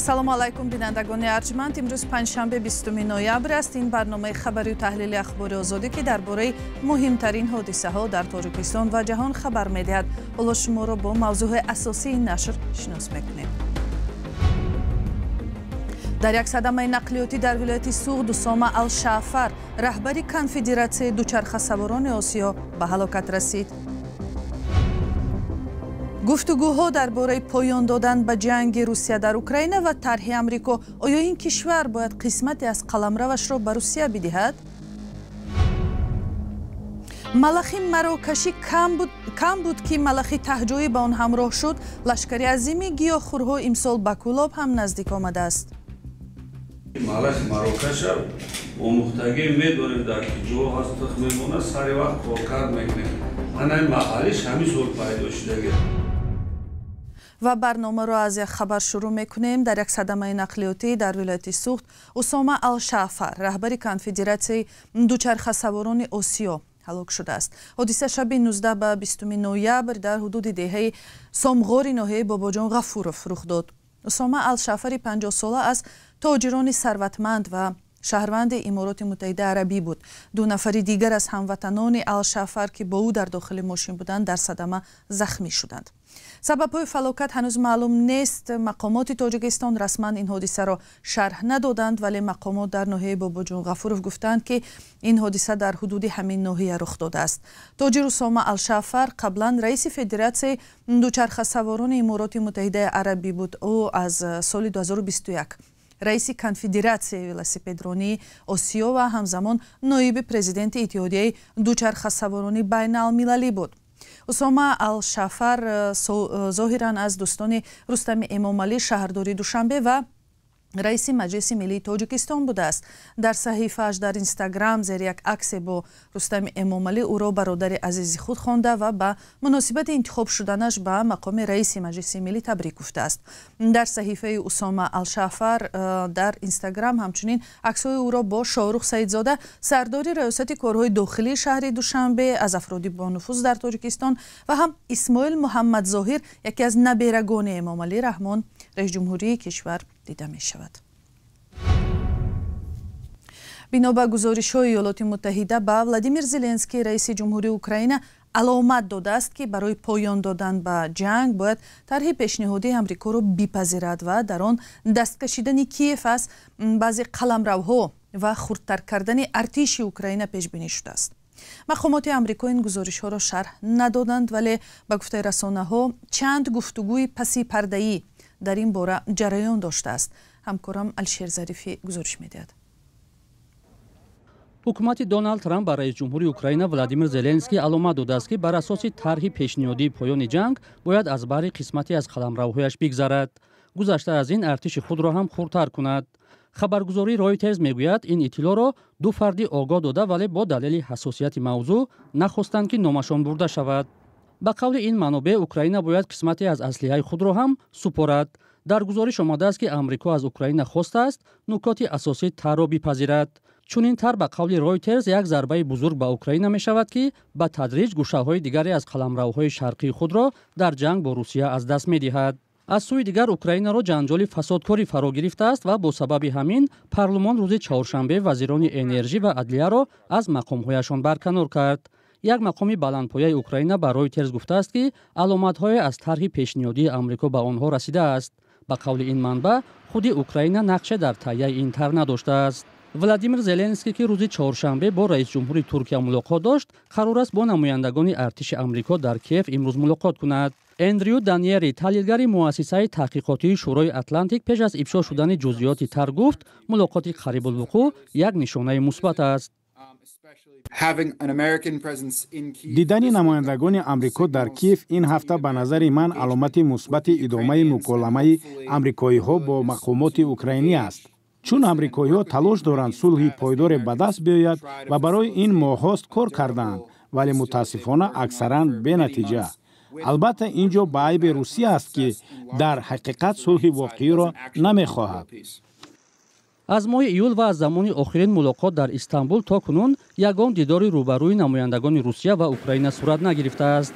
Ассалому алайкум, бинандагони арҷманд. Имрӯз панҷшанбе, 20 ноябр аст. Ин барномаи хабарию таҳлили Ахбори Озодӣ, ки дар бораи муҳимтарин ҳодисаҳо дар Тоҷикистон ва ҷаҳон хабар медиҳад. Ҳоло шуморо бо мавзӯъҳои асосии нашр шинос мекунем. Дар як садамаи нақлиётӣ дар вилояти Суғд Усома Алшафар, раҳбари Конфедератсияи дучархасаворони Осиё, ба ҳалокат расид. Гуфтугӯҳо дар бораи поён додан ба ҷанги Русия дар Украина ва тарҳи Амрико: оё ин кишвар бояд қисмате аз қаламравашро ба Русия бидиҳад? Малахи марокашӣ кам буд, ки малахи таҳҷоӣ ба он ҳамроҳ шуд. Лашкари азими гиёҳхӯрҳо имсол ба Кӯлоб ҳам наздик омадааст. Малахи марокаша омӯхтагӣ медонем, дар ки ҷо ҳаст, тухм мемонад, сари вақт коркард мекунем. Ана маҳаллиш ҳамин сол пайдо шудагӣ. Ва барномаро аз як хабар шурӯъ мекунем. Дар як садамаи нақлиётӣ дар вилояти Суғд Усома Алшафар, раҳбари Конфедератсияи дучархасаворони Осиё, ҳалок шудааст. Ҳодиса шаби 19 ба 20 ноябр дар ҳудуди деҳаи Сомғори ноҳияи Бобоҷон Ғафуров рух дод. Усома Алшафари 50-сола аз тоҷирони сарватманд ва шаҳрванди Имороти Муттаҳидаи Арабӣ буд. Ду нафари дигар аз ҳамватанони Алшафар, ки бо ӯ дар дохили мошин буданд, дар садама захмӣ шуданд. Сабабҳои фалокат ҳанӯз маълум нест. Мақомоти Тоҷикистон расман ин ҳодисаро шарҳ надоданд, вале мақомот дар ноҳияи Бобоҷон Ғафуров гуфтанд, ки ин ҳодиса дар ҳудуди ҳамин ноҳия рух додааст. Тоҷир Усома Алшафар қаблан раиси Федератсияи дучархасаворони Имороти Муттаҳидаи Арабӣ буд. Ӯ аз соли 2021 раиси Конфедератсияи велосипедронии Осиё ва ҳамзамон ноиби президенти Иттиҳодияи дучархасаворони байналмилалӣ буд. Усома Алшафар зоҳиран аз дӯстони Рустами Эмомалӣ, шаҳрдори Душанбе ва раиси Маҷлиси миллии Тоҷикистон будааст. Дар саҳифааш дар Инстаграм зери як аксе бо Рустами Эмомалӣ ӯро бародари азизи худ хонда ва ба муносибати интихоб шуданаш ба мақоми раиси Маҷлиси миллӣ табрик гуфтааст. Дар саҳифаи Усома Алшафар дар Инстаграм ҳамчунин аксҳои ӯро бо Шоҳрух Саидзода, сардори Раёсати корҳои дохилии шаҳри Душанбе, аз афроди бонуфуз дар Тоҷикистон, ва ҳам Исмоил Муҳаммадзоҳир, яке аз наберагони Эмомалӣ Раҳмон, раисҷумҳурии кишвар, дида мешавад. Бино ба гузоришҳои Иёлоти Муттаҳида ба Владимир Зеленский, раиси ҷумҳурии Украина, аломат додааст, ки барои поён додан ба ҷанг бояд тарҳи пешниҳодии Амрикоро бипазирад ва дар он дасткашидани Киев аз баъзе қаламравҳо ва хурдтар кардани артиши Украина пешбинӣ шудааст. Мақомоти Амрико ин гузоришҳоро шарҳ надоданд, вале ба гуфтаи расонаҳо чанд гуфтугӯи пасипардаӣ дар ин бора ҷараён доштааст. Ҳамкорам Алишер Зарифӣ гузориш медиҳад. Ҳукумати Доналд Трамп ба раисҷумҳури Украина Владимир Зеленский аломат додааст, ки бар асоси тарҳи пешниҳодии поёни ҷанг бояд аз баҳри қисмате аз қаламравҳояш бигзарад, гузашта аз ин, артиши худро ҳам хурдтар кунад. Хабаргузории Ройтерс мегӯяд, ин иттилоъро ду фарди огоҳ дода, вале бо далели ҳассосияти мавзӯъ нахостанд, ки номашон бурда шавад. Ба қавли ин манобеъ, Украина бояд қисмате аз аслиҳаи худро ҳам супорад. Дар гузориш омадааст, ки Амрико аз Украина хостааст нукоти асосии тарҳро бипазирад. Чунин тарҳ, ба қавли Ройтерс, як зарбаи бузург ба Украина мешавад, ки ба тадриҷ гӯшаҳои дигаре аз қаламравҳои шарқии худро дар ҷанг бо Русия аз даст медиҳад. Аз сӯи дигар, Украинаро ҷанҷоли фасодкорӣ фаро гирифтааст ва бо сабаби ҳамин парлумон рӯзи чаҳоршанбе вазирони энержӣ ва адлияро аз мақомҳояшон барканор кард. Як мақоми баландпояи Украина ба Ройтерс гуфтааст, ки аломатҳое аз тарҳи пешниҳодии Амрико ба онҳо расидааст. Ба қавли ин манбаъ, худи Украина нақше дар таҳияи ин тарҳ надоштааст. Владимир Зеленский, ки рӯзи чаҳоршанбе бо раисҷумҳури Туркия мулоқот дошт, қарор аст бо намояндагони артиши Амрико дар Киев имрӯз мулоқот кунад. Эндрю Даниери, таҳлилгари муассисаи таҳқиқотии Шӯрои Атлантик, пеш аз ифшо шудани ҷузъиёти тарҳ гуфт, мулоқоти қарибулвуқӯъ як нишонаи мусбат аст. Дидани намояндагони Амрико дар Киев ин ҳафта ба назари ман аломати мусбати идомаи муколамаи амрикоиҳо бо мақомоти украинӣ аст, чун амрикоиҳо талош доранд сулҳи пойдоре ба даст биёяд ва барои ин моҳҳост кор кардаанд, вале мутаассифона аксаран бенатиҷа. Албатта, ин ҷо ба айби Русия аст, ки дар ҳақиқат сулҳи воқеиро намехоҳад. Аз моҳи июл ва аз замони охирин мулоқот дар Истанбул то кунун ягон дидори рӯбарӯи намояндагони Русия ва Украина сурат нагирифтааст.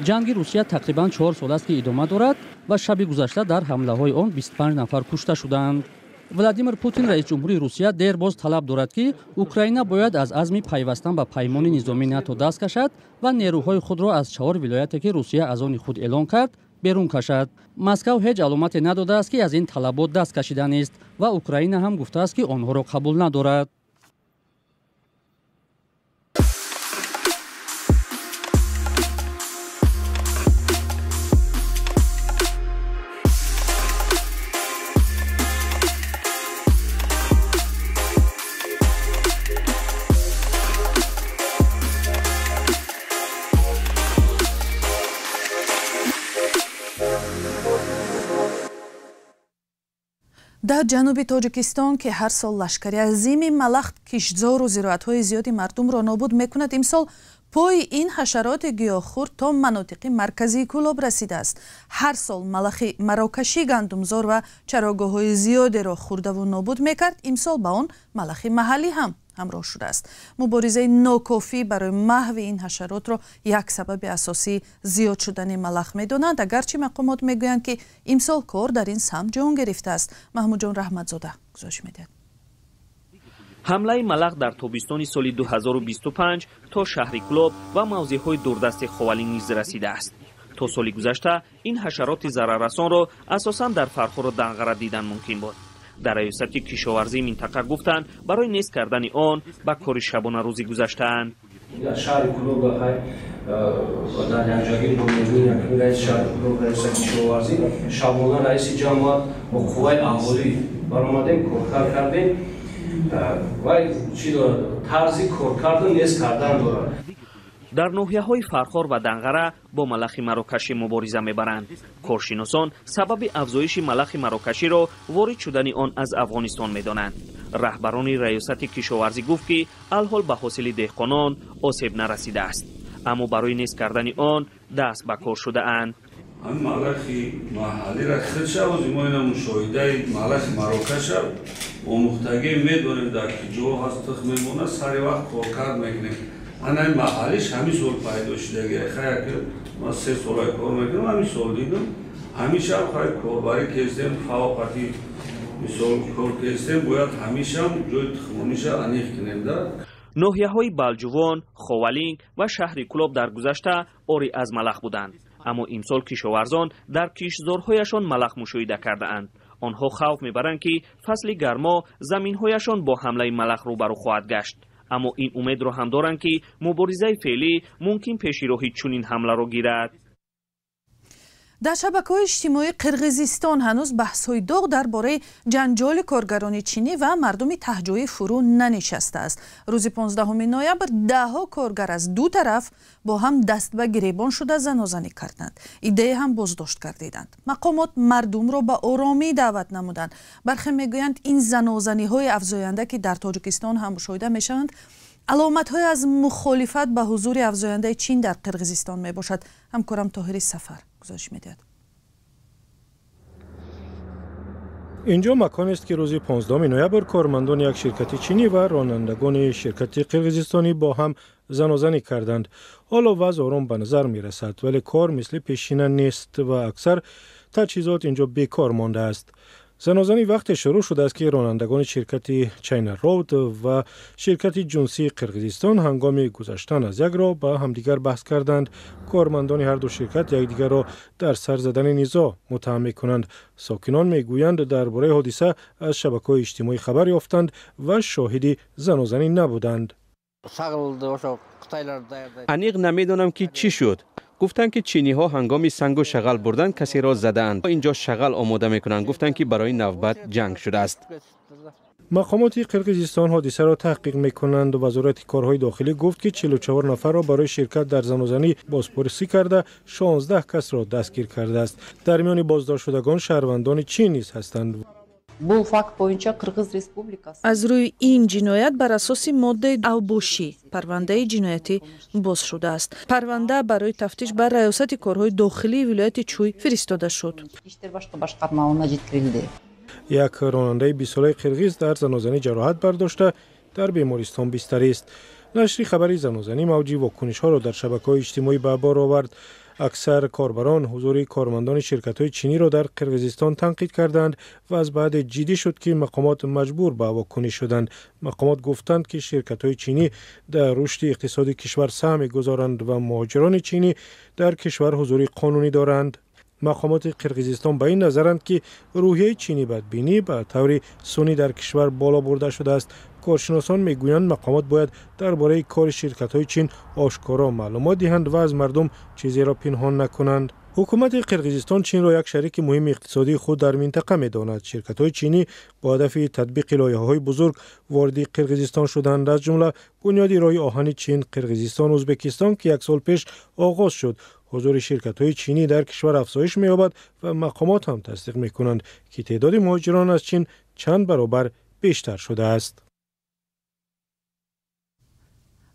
Ҷанги Русия тақрибан 4 сол аст, ки идома дорад ва шаби гузашта дар ҳамлаҳои он 25 нафар кушта шуданд. Владимир Путин, раис ҷумҳури Русия, дербоз талаб дорад, ки Украина бояд аз азми пайвастан ба паймони низомии НАТО даст кашад ва нерӯҳои худро аз 4 вилояте, ки Русия аз они худ эълон кард, берун кашад. Москав ҳеҷ аломате надодааст, ки аз ин талабот даст кашиданист ва Украина ҳам гуфтааст, ки онҳоро қабул надорад. Дар ҷануби Тоҷикистон, ки ҳар сол лашкари азими малах киштзору зироатҳои зиёди мардумро нобуд мекунад, имсол пои ин ҳашароти гиёҳхӯр то манотиқи марказии Кӯлоб расидааст. Ҳар сол малахи марокашӣ гандумзор ва чарогоҳҳои зиёдеро хӯрдаву нобуд мекард. Имсол ба он малахи маҳаллӣ ҳам ҳамроҳ шудааст. Муборизаи нокофӣ барои маҳви ин ҳашаротро як сабаби асосии зиёд шудани малах медонанд, агарчи мақомот мегӯянд, ки имсол кор дар ин самт ҷон гирифтааст. Маҳмудҷон Раҳматзода гузориш медиҳад. Ҳамлаи малах дар тобистони соли 2025 то шаҳри Кӯлоб ва мавзеъҳои дурдасти Ховалинг низ расидааст. То соли гузашта ин ҳашароти зараррасонро асосан дар Фархору Данғара дидан мумкин буд. Дар раёсати кишоварзии минтақа гуфтанд, барои нест кардани он ба кори шабонарӯзӣ гузаштаанд. Дар шаҳри Кӯлоб дар якҷоягӣ бо мезбони якуми раиси шаҳри Кӯлоб, раиси кишоварзӣ, шабона раиси ҷамоат бо қувваи аҳолӣ баромадем, коркар кардем ва чӣ дорад, тарзи коркарду нест кардан дорад. Дар ноҳияҳои Фархор ва Данғара бо малахи марокашӣ мубориза мебаранд. Коршиносон сабаби афзоиши малахи марокаширо ворид шудани он аз Афғонистон медонанд. Раҳбарони раёсати кишоварзӣ гуфт, ки алҳол ба ҳосили деҳқонон осеб нарасидааст, аммо барои нест кардани он даст ба кор шудаанд. Ҳамин малахи маҳаллиро худша ози мо ина мушоҳидаи малахи марокаша омӯхтагӣ медонем, дар ки ҷо ҳаст тухм мемонад, сари вақт коркард мекунем. Ана ин маҳаллиш ҳамин сол пайдо шудаги. Хай, ман 3 сола кор мекунам, ҳамин сол дидам. Ҳамишам хай корбарӣ кестем, фавқати мисол кор кестем, бояд ҳамишам ҷои тухмониша аниқ кунем да. Ноҳияҳои Балҷувон, Ховалинг ва шаҳри Кӯлоб дар гузашта орӣ аз малах буданд, аммо имсол кишоварзон дар киштзорҳояшон малах мушоҳида кардаанд. Онҳо хавф мебаранд, ки фасли гармо заминҳояшон бо ҳамлаи малах рӯбарӯ хоҳад гашт. Аммо ин умедро ҳам доранд, ки муборизаи феълӣ мумкин пеши роҳи чунин ҳамларо гирад. Дар шабакаҳои иҷтимоии Қирғизистон ҳанӯз баҳсҳои доғ дар бораи ҷанҷоли коргарони чинӣ ва мардуми таҳҷоӣ фурӯ нанишастааст. Рӯзи 15 ноябр даҳҳо коргар аз ду тараф бо ҳам даст ба гиребон шуда занозанӣ карданд. Иддае ҳам боздошт гардиданд. Мақомот мардумро ба оромӣ даъват намуданд. Бархе мегӯянд, ин занозаниҳои афзоянда, ки дар Тоҷикистон ҳам мушоҳида мешаванд, аломатҳое аз мухолифат ба ҳузури афзояндаи Чин дар Қирғизистон мебошад. Ҳамкорам Тоҳири Сафар гузориш медиҳад. Инҷо маконест, ки рӯзи 15 ноябр кормандони як ширкати чинӣ ва ронандагони ширкати қирғизистонӣ бо ҳам занозанӣ карданд. Ҳоло вазъ ором ба назар мерасад, вале кор мисли пешина нест ва аксар таҷҳизот инҷо бекор мондааст. Занозанӣ вақте шурӯъ шудааст, ки ронандагони ширкати China Road ва ширкати ҷунсии Қирғизистон ҳангоми гузаштан аз як роҳ ба ҳамдигар баҳс карданд. Кормандони ҳарду ширкат якдигарро дар сар задани низоъ муттаҳам мекунанд. Сокинон мегӯянд, дар бораи ҳодиса аз шабакаҳои иҷтимоӣ хабар ёфтанд ва шоҳиди занозанӣ набуданд. Аниқ намедонам, ки чӣ шуд. Гуфтанд, ки чиниҳо ҳангоми сангу шағал бурдан касеро задаанд. Инҷо шағал омода мекунанд. Гуфтанд, ки барои навбат ҷанг шудааст. Мақомоти Қирғизистон ҳодисаро таҳқиқ мекунанд. Вазорати корҳои дохилӣ гуфт, ки 44 нафарро барои ширкат дар занозанӣ бозпурсӣ карда, 16 касро дастгир кардааст. Дар миёни боздоштшудагон шаҳрвандони Чин низ ҳастанд. Бул факт боюнча Кыргыз Республикасы Аз рӯи ин ҷиноят бар асоси моддаи авбошӣ парвандаи ҷиноятӣ боз шудааст. Парванда барои тафтиш ба раёсати корҳои дохилии вилояти Чӯй фиристода шуд. Иштер башкы башкармалыгына жеткирилди. Як ронандаи 20-солаи қирғиз дар занозанӣ ҷароҳат бардошта, дар бемористон бистарист. Нашри хабари занозанӣ мавҷи вокунишҳоро дар шабакаҳои иҷтимоӣ ба бор овард. Аксар корбарон ҳузури кормандони ширкатҳои чиниро дар Қирғизистон танқид карданд ва аз баъде ҷиддӣ шуд, ки мақомот маҷбур ба вокуниш шуданд. Мақомот гуфтанд, ки ширкатҳои чинӣ дар рушди иқтисоди кишвар саҳм мегузоранд ва муҳоҷирони чинӣ дар кишвар ҳузури қонунӣ доранд. Мақомоти Қирғизистон ба ин назаранд, ки рӯҳияи чинӣ бадбинӣ ба таври сунъӣ дар кишвар боло бурда шудааст. Коршиносон мегӯянд, мақомот бояд дар бораи кори ширкатҳои Чин ошкоро маълумот диҳанд ва аз мардум чизеро пинҳон накунанд. Ҳукумати Қирғизистон Чинро як шарики муҳими иқтисодии худ дар минтақа медонад. Ширкатҳои чинӣ бо ҳадафи татбиқи лоиҳаҳои бузург вориди Қирғизистон шуданд, аз ҷумла бунёди роҳи оҳани Чин, Қирғизистон, Ӯзбекистон, ки як сол пеш оғоз шуд. Ҳузури ширкатҳои чинӣ дар кишвар афзоиш меёбад ва мақомот ҳам тасдиқ мекунанд, ки теъдоди муҳоҷирон аз Чин чанд баробар бештар шудааст.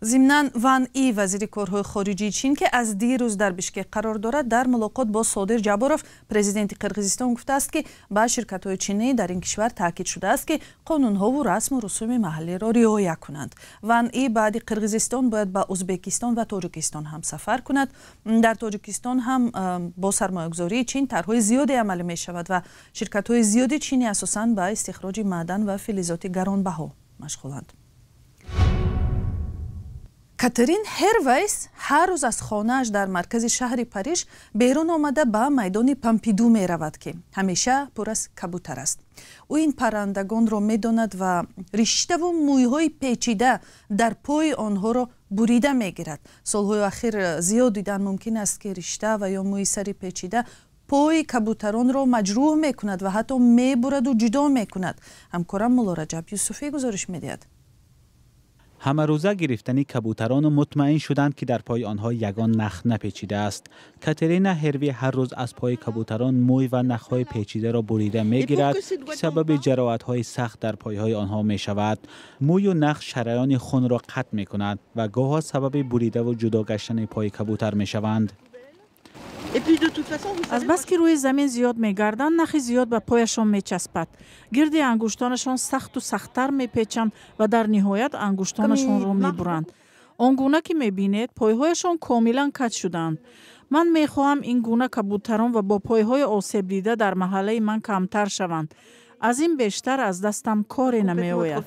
Зимнан Ван И, вазири корҳои хориҷии Чин, ки аз дирӯз дар Бишкек қарор дорад, дар мулоқот бо Содир Ҷаборов, президенти Қирғизистон, гуфтааст, ки ба ширкатҳои чинӣ дар ин кишвар таъкид шудааст, ки қонунҳову расму русуми маҳаллиро риоя кунанд. Ван И баъди Қирғизистон бояд ба Ӯзбекистон ва Тоҷикистон ҳам сафар кунад. Дар Тоҷикистон ҳам бо сармоягузории Чин тарҳҳои зиёде амалӣ мешавад ва ширкатҳои зиёди чинӣ асосан ба истихроҷи маъдан ва филизоти гаронбаҳо машғуланд. Катерин Ҳервайс ҳар рӯз аз хонааш дар маркази шаҳри Париж берун омада ба майдони Помпиду меравад, ки ҳамеша пур аз кабутар аст. Ӯ ин паррандагонро медонад ва риштаву мӯйҳои печида дар пои онҳоро бурида мегирад. Солҳои ахир зиёд дидан мумкин аст, ки ришта ва ё мӯи сари печида пои кабутаронро маҷрӯҳ мекунад ва ҳатто мебураду ҷудо мекунад. Ҳамкорам Мулло Раҷаб Юсуфӣ гузориш медиҳад. Ҳамарӯза гирифтани кабутарону мутмаин шуданд, ки дар пои онҳо ягон нах напечидааст. Катерина Ҳерви ҳар рӯз аз пои кабутарон мӯй ва нахҳои печидаро бурида мегирад, ки сабаби ҷароҳатҳои сахт дар пойҳои онҳо мешавад. Мӯю нах шараёни хунро қатъ мекунад ва гоҳо сабаби буридаву ҷудо гаштани пои кабутар мешаванд. Азбаски рӯи замин зиёд мегарданд, нахи зиёд ба пояшон мечаспад, гирди ангуштонашон сахту сахттар мепечанд ва дар ниҳоят ангуштонашонро мебуранд. Он гуна ки мебинед, пойҳояшон комилан каҷ шудаанд. Ман мехоҳам ин гуна кабутарон ва бо пойҳои осебдида дар маҳаллаи ман камтар шаванд. Аз ин бештар аз дастам коре намеояд.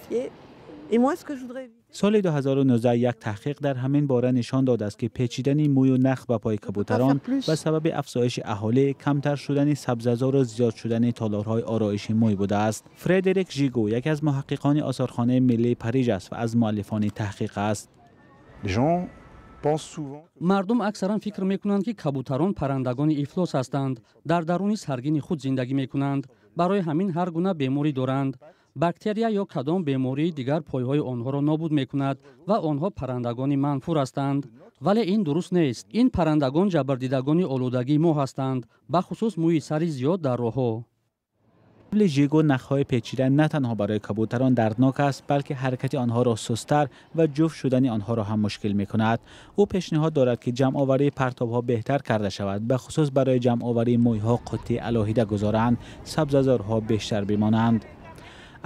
Соли 2019 як таҳқиқ дар ҳамин бора нишон додааст, ки печидани мӯю нах ба пои кабутарон ба сабаби афзоиши аҳолӣ, камтар шудани сабзазору зиёд шудани толорҳои ороиши мӯй будааст. Фредерик Жигу яке аз муҳаққиқони осорхонаи миллии Париж аст ва аз муаллифони таҳқиқ аст. Мардум аксаран фикр мекунанд, ки кабутарон паррандагони ифлос ҳастанд, дар даруни саргини худ зиндагӣ мекунанд, барои ҳамин ҳар гуна беморӣ доранд. Бактерия ё кадом бемории дигар пойҳои онҳоро нобуд мекунад ва онҳо паррандагони манфур ҳастанд. Вале ин дуруст нест. Ин паррандагон ҷабрдидагони олудагии мо ҳастанд, бахусус мӯи сари зиёд дар роҳҳо. Қабли Жигу, нахҳои печида на танҳо барои кабутарон дарднок аст, балки ҳаракати онҳоро сусттар ва ҷуфт шудани онҳоро ҳам мушкил мекунад. Ӯ пешниҳод дорад, ки ҷамъоварии партобҳо беҳтар карда шавад, бахусус барои ҷамъоварии мӯйҳо қуттии алоҳида гузоранд, сабзазорҳо бештар бимонанд.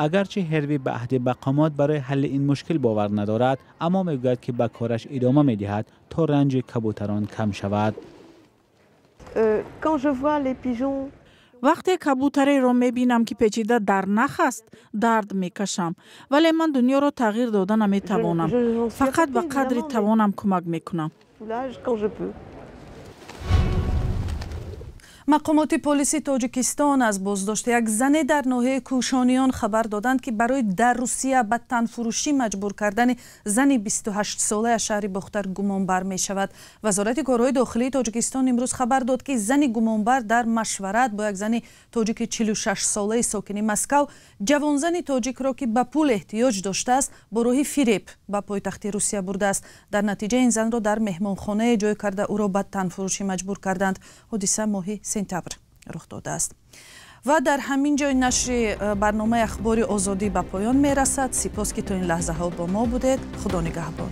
Агарчи Ҳерви ба аҳди мақомот барои ҳалли ин мушкил бовар надорад, аммо мегӯяд, ки ба кораш идома медиҳад, то ранҷи кабутарон кам шавад. Вақте кабутареро мебинам, ки печида дар нах аст, дард мекашам, вале ман дунёро тағйир дода наметавонам, фақат ба қадри тавонам кӯмак мекунам. Мақомоти полиси Тоҷикистон аз боздошти як зане дар ноҳияи Кӯшониён хабар доданд, ки барои дар Русия ба танфурӯшӣ маҷбур кардани зани 28-солаи аз шаҳри Бохтар гумонбар мешавад. Вазорати корҳои дохилии Тоҷикистон имрӯз хабар дод, ки зани гумонбар дар машварат бо як зани тоҷики 46-солаи сокини Москав ҷавонзани тоҷикро, ки ба пул эҳтиёҷ доштааст, бо роҳи фиреб ба пойтахти Русия бурдааст. Дар натиҷа ин занро дар меҳмонхонае ҷой карда, ӯро ба танфурӯшӣ маҷбур карданд. Ҳодиса моҳи сентябр рух додааст. Ва дар ҳамин ҷой нашри барномаи Ахбори Озодӣ ба поён мерасад. Сипос, ки то ин лаҳзаҳо бо мо будед. Худо нигаҳбон.